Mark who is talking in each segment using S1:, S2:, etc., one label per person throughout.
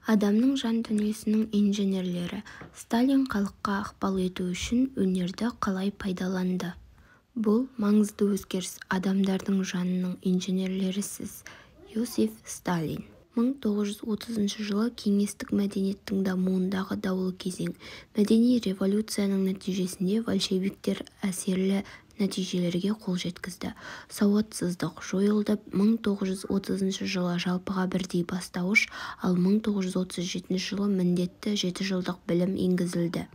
S1: Адамның жан дүниесінің инженерлері. Сталин халыққа ықпал ету үшін өнерді қалай пайдаланды? Бұл маңызды өзгеріс адамдардың жанының инженерлерісіз. Иосиф Сталин. 1930 жылы кеңестік мәдениеттің дамуындағы даулы кезең. Мәдени революцияның нәтижесінде большевиктер әсерлі нәтижелерге қол жеткізді. Сауатсыздық жойылды, 1930 жылы жалпыға бірдей бастауыш, ал 1937 жылы міндетті жетіжылдық білім енгізілді.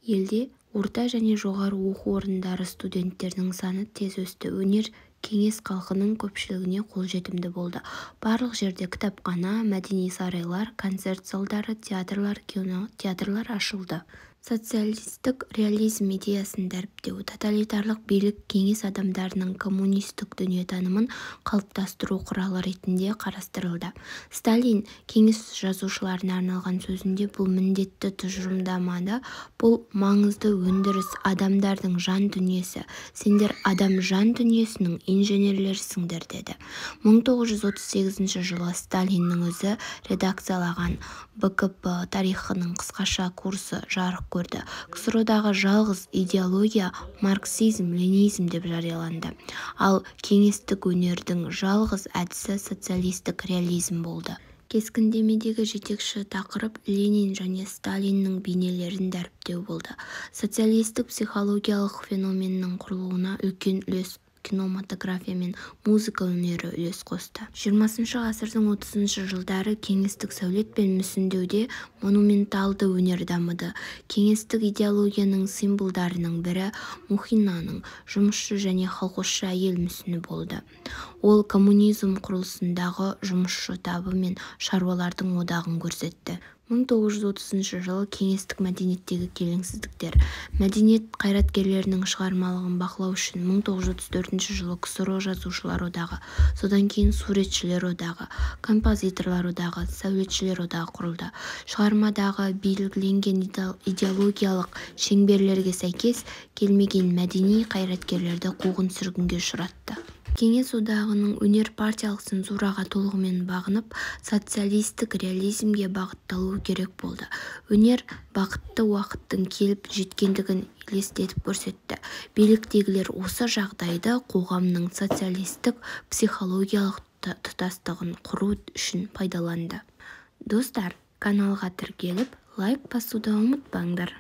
S1: Елде орта және жоғары оқу орындары студенттерінің саны тез өсті. Өнер кеңес халқының көпшілігіне қолжетімді болды. Барлық жерде кітапхана, мәдени сарайлар, концерт залдары, театрлар, кинотеатрлар ашылды. Социалистік реализм идеясын дәріптеу. Тоталитарлық билік кеңес адамдарының коммунистік дүниетанымын қалыптастыру құралы ретінде қарастырылды. Сталин кеңес жазушыларына арналған сөзінде бұл міндетті тұжырымдады: Бұл маңызды өндіріс – адамдардың жан дүниесі, сендер адам жан дүниесінің инженерлерісіңдер деді. 1938 жылы Сталиннің өзі редакциялаған БКП тарихының қысқаша курсы жарық көрді. КСРО-дағы жалғыз идеология марксизм-ленинизм деп жарияланды, ал кеңестік өнердің жалғыз әдісі социалистік реализм болды. Кескіндемедегі жетекші тақырып Ленин және Сталиннің бейнелерін дәріптеу болды. Социалистік психологиялық феноменнің құрылуына үлкен үлес кинематография мен музыка өнері үлес қосты. 20-шы ғасырдың 30-шы жылдары кеңестік сәулет пен мүсіндеуде монументалды өнер дамыды. Кеңестік идеологияның символдарының бірі Мухинаның «Жұмысшы және колхозшы әйел» мүсіні болды. Ол коммунизм құрылысындағы жұмысшы табы мен шаруалардың одағын көрсетті. 1930 жылы кеңестік мәдениеттегі келеңсіздіктер. Мәдениет қайраткерлерінің шығармашылығын бақылау үшін 1934 жылы КСРО Жазушылар одағы, содан кейін Суретшілер одағы, Композиторлар одағы, Сәулетшілер одағы құрылды. Шығармадағы белгіленген идеологиялық шеңберлерге сәйкес келмеген мәдени қайраткерлерді қуғын-сүргінге ұшыратты. Кеңес одағының өнері партиялық цензураға толығымен бағынып, социалистік реализмге бағытталуы керек болды. Өнер бақытты уақыттың келіп жеткендігін елестетіп көрсетті. Биліктегілер осы жағдайды қоғамның социалистік психологиялық тұтастығын құру үшін пайдаланды. Достар, каналға тіркеліп, лайк басуды ұмытпаңдар.